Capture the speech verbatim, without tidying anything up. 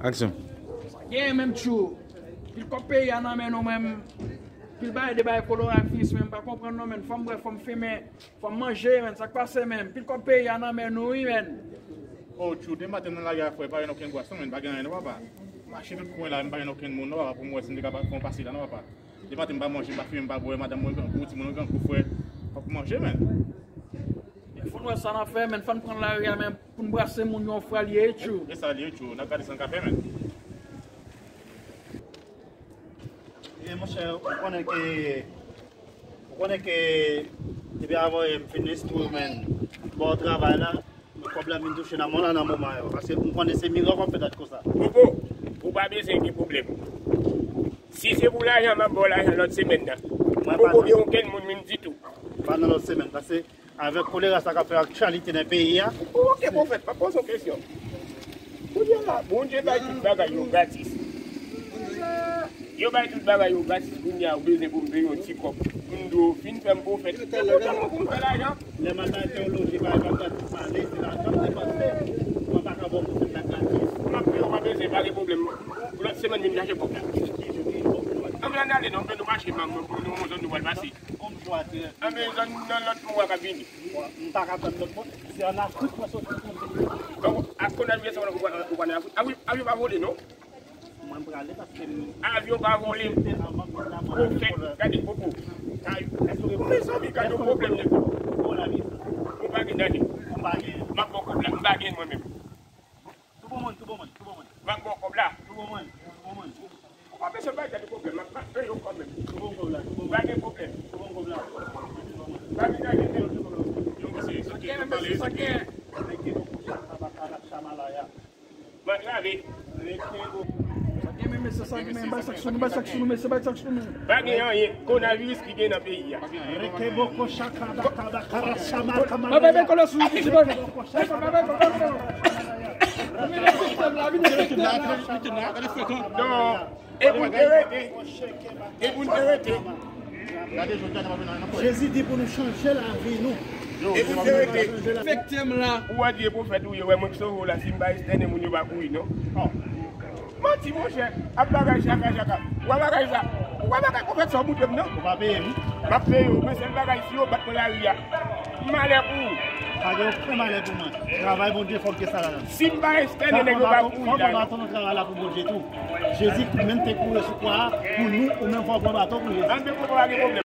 Aksyon. Sa gen menm tjou. Pil kòb peyi a nan men nou menm. Pil bagay de bagay kolonaviris menm pa konprann non menm. Fò m bwè, fò m fimen, fò m manje menm. Sa k pase menm? Pil kòb peyi a nan men nou wi menm. Oh, tjou, demen maten nan lari a frè, pa gen okenn bwason menm, pa gen anyen non papa. Mache tout kwen la, m pa gen okenn moun non papa pou m wè si m te kapab fè yon pase la non papa. Demen maten m pa manje, m pa fimen, m pa bwè, madanm mwen grangou, timoun mwen grangou frè. Fòk manje menm. Fò n wè sa n ap fè menm, fò n pran lari a menm. Pou n brase moun yo frè l ye tjou. E sa l ye tjou, n ap gade sa n ka fè menm. E monchè, ou konnen ke, ou konnen ke depi avan yè m fin enstwi w menm, m ba w travay la, men kòb la vin touche nan men w la nan moman yo. Paske m konnen se mirak w ap fè dat konsa. Popo, ou pa bezwen gen pwoblèm. Si se pou lajan, m ap ba w lajan lòt semèn nan. Mwen pa gen okenn moun menm ditou. Pa nan lòt semèn, paske avèk kolera sa k ap fè aktyalite nan peyi a. Oke pwofèt, pa poze w kesyon. Kounye a la, Bondye bay tout bagay yo gratis. Yo bay tout bagay yo gratis, kounye a ou bezwen pou m peye yon ti kòb. M di w fin fè m pwofèt. Se pou tèlman pou m fè lajan. Lè maten te w loje pa yon gratis pale, se lajan m depanse. Mwen pa ka ba w pwofèt la gratis. M ap peye w, pa bezwen, pa gen pwoblèm. Lòt semèn vin chache kòb la. Ann ale non, nou mache, nou, nou, nou, nou pral pase. Ann bezwen nan lòt mwa k ap vini. M pa ka tann lòt mwa. Se ann Afrik mwen soti pou m vini. Donk, ak konaviris sa, ou pa nan Afrik. Avyon, avyon pa vole, non? Mwen prale paske m Avyon pa vole. Pwofèt, gade popo. Mezanmi, gade yon pwoblèm nèt. Ou pa gen danje. M pa gen. M ap ba w kòb la. M pa gen mwen menm. Tou bon mwen, tou bon mwen, tou bon mwen. M ap ba w kòb la. Tou bon mwen, tou bon mwen. Ou pa bezwen bay tèt ou pwoblèm, m ap, m ap peye w kanmenm. Tou bon kòb la, tou bon mwen. Pa gen pwoblèm. Tou bon kòb la. Pa gen danje, tou bon mwen. Yo, mesye, sa gen, mesye, sa gen. Mwen grave. Sa gen, men, mesye, sa gen, men, bay sa k sou nou, bay sa k sou nou, mesye, bay sa k sou nou. Pa gen anyen, konaviris ki gen nan peyi a. Reke boko shaka baka baka shama kama. Bay, bay, kòlè sou nou, bay. Non, e pou n te rete. E pou n te rete. Jezi di pou nou chanje lavi nou. E pou n te rete. Afekte m la. Ou a di e pwofèt ou ye, wè mwen k sove w la, si m pa estène moun yo pa kouri non. Manti, monchè. Ap bagay chaka, chaka. Ou a bagay sa. Ou a bagay pwofèt sa, ou moute m, non? Ou pa peye m. M ap peye w, men sèl bagay, si yo bat mwen lari a, malè pou ou. Pa gen okenn malè pou mwen. Travay Bondye, fòk gen sa ladan. Si m pa estène, nèg yo pa kouri la. Fòk pran baton nan travay la pou Bondye tou. Jezi menm te kouri sou kwa a pou nou, ou menm fò w pran baton pou Jezi. Ann, men pou pa gen pwoblèm.